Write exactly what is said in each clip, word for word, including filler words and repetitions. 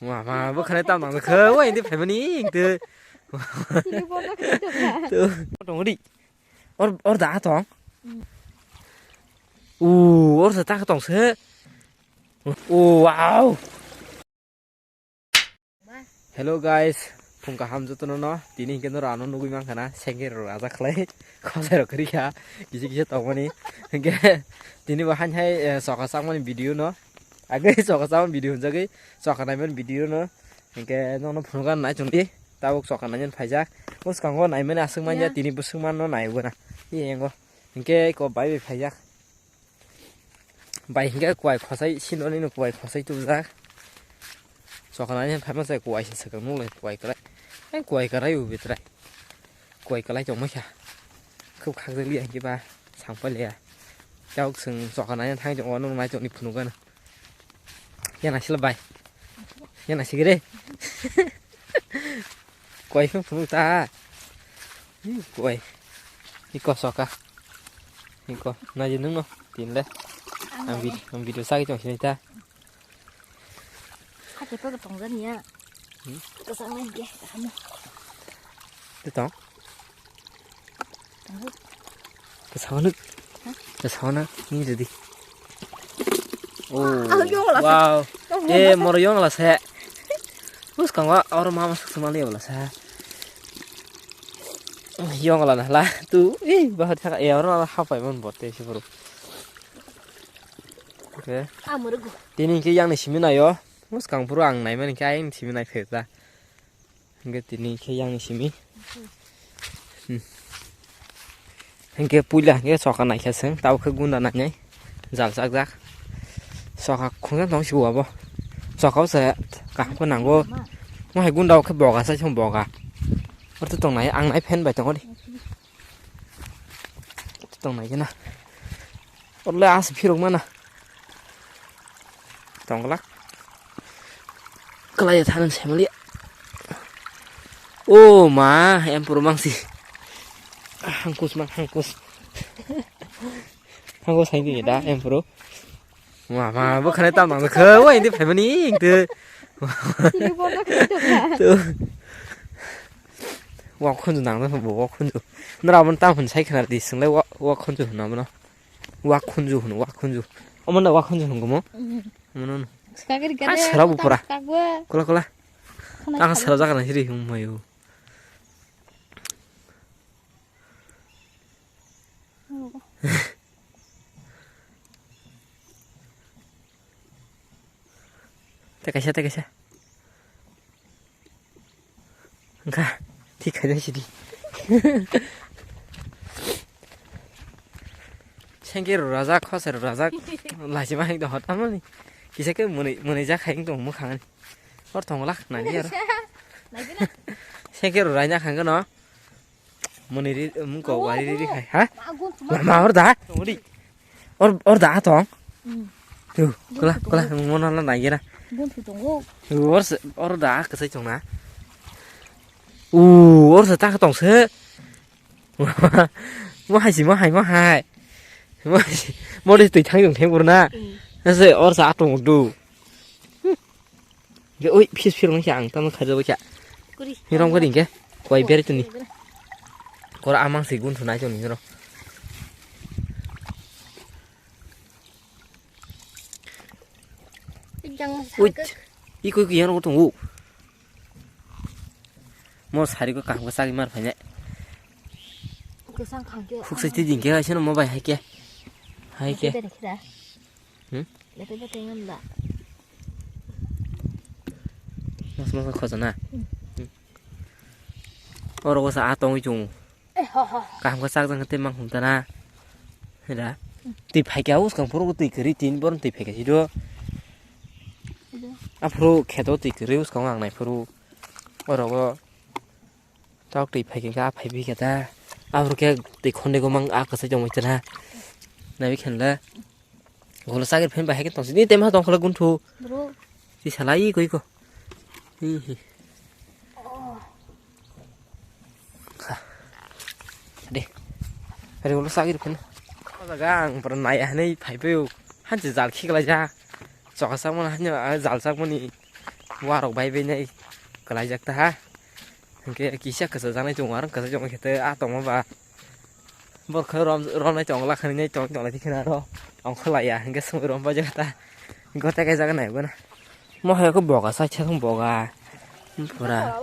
Mama, bo khare tam nang khe, wa indi phaimani, indi. Tini bono khe to kha. To. Tong di. Or, or da tong. Mm. U, or sa ta tong se. U, wow. Hello guys, phung kaham jotono no. Tini hinkhe no rano nugui mankha na, sengke rok ajak khlai, khosai rok kwrwi kha, kisa kisa tongmani. Hinkhe tini bo hain hai, eh, soka chakmani video no. Agwi soka chakmani video hunjagwi, soka naimani video no. Hinkhe nono phunukha nai chwngdi, tabuk soka nainani phaijak. Bwskango naimani aswk manya, ya, tini bwswk manno naibo na. Iye yango. Hinkhe ko bai bai phaijak. Bai hinkhe kuwai khosai, sinoni no kuwai khosai tubujak. Soka nainani phaima sai kuwai se swkang nukle kuwai kwrai. Ai kuwai kwrai ubi trai. Kuwai kwlai tongma kha. Khub khakjak liya hinkhe ba sangpai liya. Tabuk chwng soka nainani thang tongo, nono nai tongni phunukgano. Yana sila bai. Yana sigire. Koi phung phung ta. Ih, koi. Iko soka. Iko naji nung no. Tin le. Ang vid-, ang video sagi tong sini ta. Hake pa tong jan ya. Hmm? Kasang nai ge. Kamu. Tu tong. Kasana. Kasana ni jadi. Oh, ah, yong la sa. Wow. Yong la sa. Eh, moro yong la sa. Bus kangwa or mama suk sumali la sa. Yong la na la. Tu, eh, bahar thaka, eh, or na hapai mon bote si bro. Okay. Ah, moro go. Tini ke yang ni simi na yo. Bus kang puro ang nai man ke ayang simi nai pheta. Hingke tini khe yang simi. Hmm. Hingke puila hingke soka naikha chwng, tabuk khe gunda nainai jal chakjak. Soka khungsa tong sibo abo. Soka o se kaham khe nango. Mo hai gunda o khe boga sai song boga. Ortho tong nai, ang nai fan bai tongo di. Tong nai gana. Orle as phirok mana. Tong glak. Kalai thanan semali. O ma, em puro mangsi. Hangkus mang, hangkus. Hangkus hai ni da, em puro. Wa, ma, bo khane tam nang khe, wa, indi phaimani, indi. Tini bono khe to kha. To. Wa khunju nang, bo wa khunju. Nara mon tam hun sai khana di, singlai wa, wa khunju hwnna bono. Wa khunju hwn, wa khunju. Omo na wa khunju hwn gomo? Mm. Omo no. Skagari gare. Ah, sera bu pura. Kola, kola. Khana tang khana. Sera jaga na siri hwn mayo. Tei kaisa, tei kaisa. Wngkha, thik khaina sidi. Sengke rw rajak, khosai rw rajak, laisima hai dohor tamani. Kisa khe mwnwi, mwnwi jak hai wng tong mwkhang ani. Hor thong lak nai aro. Sengke rw raina khang no. Mwnwi ri, mungko wari ri ri khai, ha? Ma, gun thuma. Ma, ma, or da? Ori. Or, or da tong? Mm. Tu, kula, kula, mona la nai gena. Gun thu tongo. Tu, or se, or da, kasai tong na. U, or se ta tong se. Mo hai si, mo hai, mo hai. Mo hai si, mo de tui thang jong theng bur na. Mm. Na se, or sa tong du. Ge, oi, phis phir wngkha ang tamo khajo wngkha. Kuri. Hirom kari hingke, koi beri tuni. Kora amang si gun thunai tuni hiro. Ui, i koi kiyano tongo. Mo sari ko kaham ko sagi mar phanya. Kesang khangke. Khuk sai ti dingke, aisano mo bai hai ke. Hai ke. Beri kira. Hmm? Lepe lepe ngam da. Mas mas khojana. Hmm. Hmm. Oro wasa a tongwi chung. Eh, ho, ho. Kaham khe chak jang tei mang hum tana. Hira. Hmm. Twi phaikya us kang phuru twi kwrwi tin bor twi phaikya sido. Ido. Aphuru kheto twi kwrwi us kang ang nai phuru. Oro go. Tok twi phai khe a phai bi khe ta. Abro khe twi khonde go mang a kwchai tongwi tana. Nabi khenle. Golo sagir phen bai hai khe tong sini tem ha tong khole gunthu. Bro. Ti salai koi ko. Hi hi. Oh. Kha. De. Ari golo sagir phen. Jaga ang pura nai hanai phai phaio. Hanse jal khiklai ja. Choka sakmani hanse jal sakmani. Warok bai bai nai kwlaijak ta ha. Hwnkhe kisa kwchajak nai tongo, aro kwchajak nai khe tei a tongma ba. Borok khe rom, romnai tongo, lakhani nai tong, tong lai khe aro ongkha laiya, hwnkhe swngwi rom paijak ta. Gote kaijak nai bono. Mo hai khe boga sa, sa boga. Pura.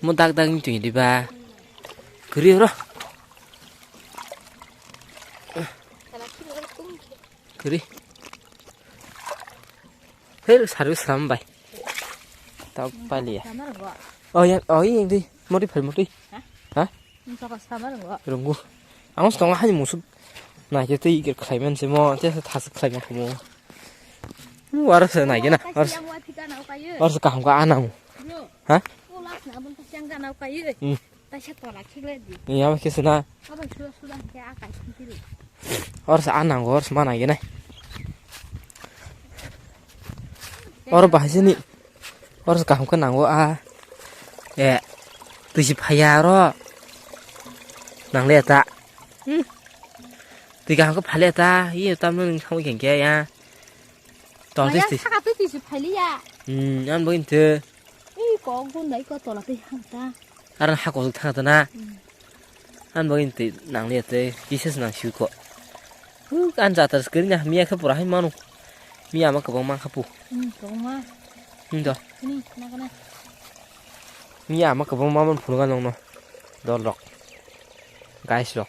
Mo dak dak ni twi diba. Kwrwi oro. Kwrwi. Her saru slam bai. Tok paliya. Oh ya, oh iya di. Mori phai mori. Ha? Runggu. Ang song hani musuk. Na ke tei iker khlaiman se mo, te thas khlaima khumo. Waro se nai gena. Waro se kaham ka anang. Ha? Hmm. Taisa tola khiklai di. Iya, khe sina. Abo sura sura khe a kai khiklai. Or sa anang or sa mana gene. Or bahai sini. Or sa kaham khe nango a. E. Twi si phaya ro. Nang le ta. Hmm. Twi kaham khe phale ta. Iya, tamno nang thangwi khe ya. Tol Maya twi si. Saka twi si phaliya. Hmm, an bo inte. Ih, kok gun dai ko tola tei hang ta. Aran ha kosok thang ta na. Hmm. An bagwi tei nang liya tei, kisa se nang siu ko. Huh, an jatra se kwrwini miya khe pura hai manu. Miya ama kwbang man kha pu. Hmm, kwbangma. Hmm, do. Ni, na kana. Miya ama kwbang ma man phunukha nongno. Dol rok. Guys rok.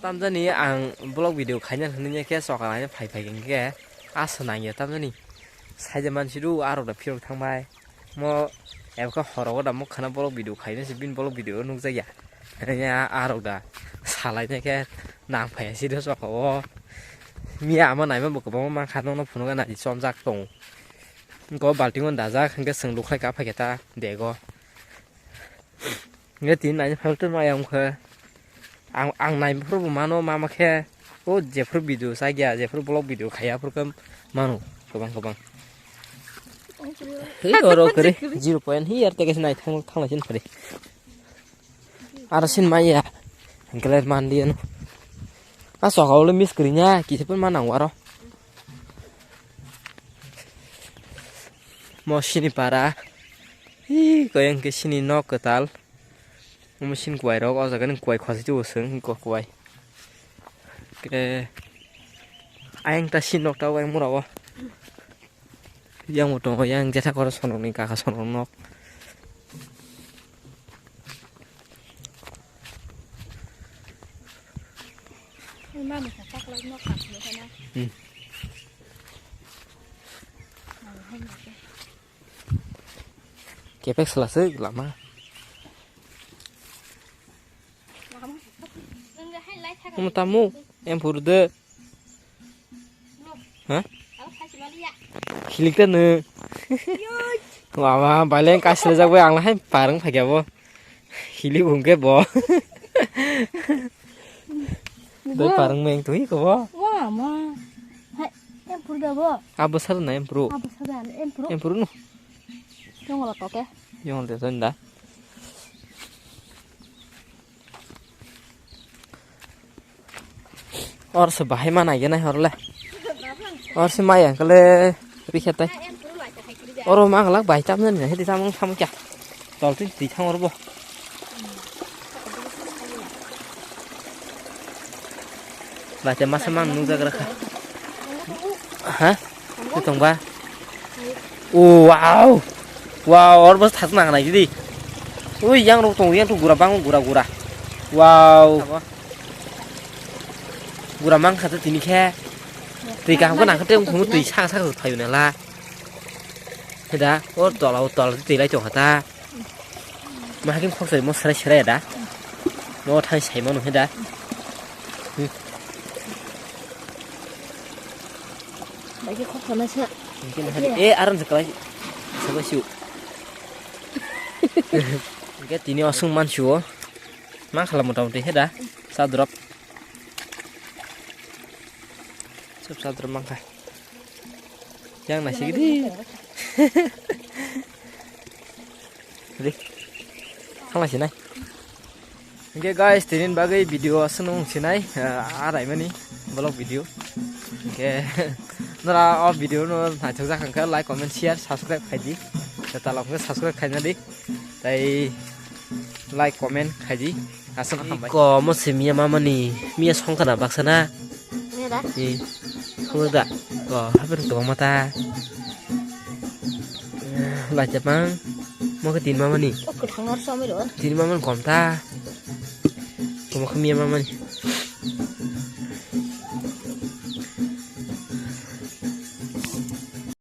Tamjani ang vlog video khaina hwnwi khe chokalaino phai phai hwnkhe asa nangya tamjani saida mansiru arok da phirok thangbai mo ebkhe horogo da mukhana vlog video khaina se bini vlog video nukjakya hwnwi arok da salaina khe nang phaiya sido chokao miya ama naima bo kwbangma mankha nokno phunukna naidi chomjak tongo. Go baltingo dajak hwnkhe chwng lukhai ka phaikhe ta bego. Nge tin nai phal tu maya ungkha. Ang, ang nai phuru bo mano mama khe. O jephuru video sa gya, jephuru vlog video khaya phuru khe mano kwbang kwbang. Hei oro kere zero point hi yar teke sinai thang thang lai sin phari. Aro sin maya. Hingkhe man diyan. A soka olo miss kri nya kisa pun manang waro. Mo sini para. Hi koyang ke sini nok ketal. Omo sin kuwai rok, o jaga ni kuwai khositi bo swng, ko kuwai. Ke ayang ta sin nok ta wai mura o. Yang bo tongo, yang jetha koro sonok ni kaka sonok nok. Mami sa tak lai nok tak lai na. Hmm. Mami hai na ke. Kepek sela se lama. Omo tamo, em phuru de. Ha? Hilik ta nw. Mama, baleng kasilajak bai ang lahai parang phagya bo. Hilik bungke bo. Doi parang meng tui ko bo. Mama. Hai, em phuru da bo. Abo sar na em phuru. Abo sar da em phuru. Em phuru nu. Yong la to ke. Yong de son da. Or se bahai ma nai genai hor le. Or se maya kale rikhe tai. Oro ma kala bai tam jani hedi tam tam kya. Tol twi twi thang or bo. Bai te masa mang nung jagra kha. Ha? Tong ba. Oh, wow. Wow, or bos thak nang nai di. Ui, yang rok tong, yang tu gura bang, gura, gura. Wow. Gura mang kha tini khe. Twi kaham khe nang khe tei wngkha twi saka saka thaio nala. Heda, or tola, or tola twi lai tong kha ta. Ma hakim khok sai mo serai serai da. No thang sai mo no heda. Bai khe khok sana sa. Hingke na hari, eh, aram se kalai. Sabo siu. Hingke tini osong man siu. Ma khala mota moti he da. Sa drop. Sab sa drop mangkha. Yang nasi gidi. Di. Khala sinai. Hingke guys, tini bagwi video aswk nung sinai, ah, araimani vlog video. Hingke Jara o video no naithok jak hwnkhe like, comment, share, subscribe khai di. Tei tala hwnkhe subscribe khaina di. Tei like, comment khai di. Aswk hambai. Ko mo se miya mamani, miya songkha na baksa na? Miya da? Ni. Khuluk da. Ko haber to mata. Lai chapang. Mo ke tin mamani. O kwthang nor somai ro. Tin mamani kom ta. Ko mo ke miya mamani.